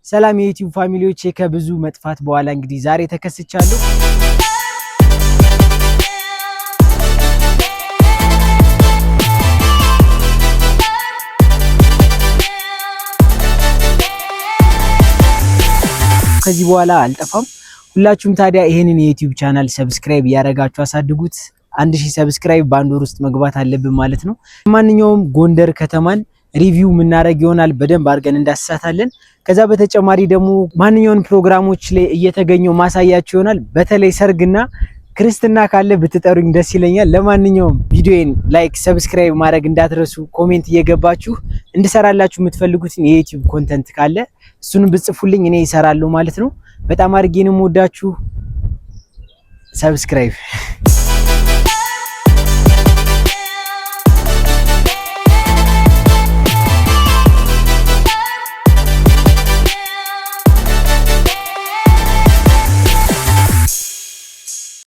ሰላም የ YouTube family ዎቼ፣ ከብዙ መጥፋት በኋላ እንግዲህ ዛሬ ተከስቻለሁ። ከዚህ በኋላ አልጠፋም። ሁላችሁም ታዲያ ይህንን የ YouTube channel subscribe እያደረጋችሁ አሳድጉት። 1000 subscribe በአንድ ወር ውስጥ መግባት አለብን ማለት ነው። ማንኛውም ጎንደር ከተማን review የምናደርግ ይሆናል። በደንብ አድርገን እንዳስሳታለን። ከዛ በተጨማሪ ደግሞ ማንኛውን ፕሮግራሞች ላይ እየተገኘው ማሳያችሁ ይሆናል። በተለይ ሰርግና ክርስትና ካለ ብትጠሩኝ ደስ ይለኛል። ለማንኛውም ቪዲዮዬን like፣ subscribe ማድረግ እንዳትረሱ። Comment እየገባችሁ እንድሰራላችሁ የምትፈልጉትን የ YouTube content ካለ እሱንም ብጽፉልኝ እኔ እሰራለሁ ማለት ነው። በጣም አድርጌ ነው የምወዳችሁ። Subscribe።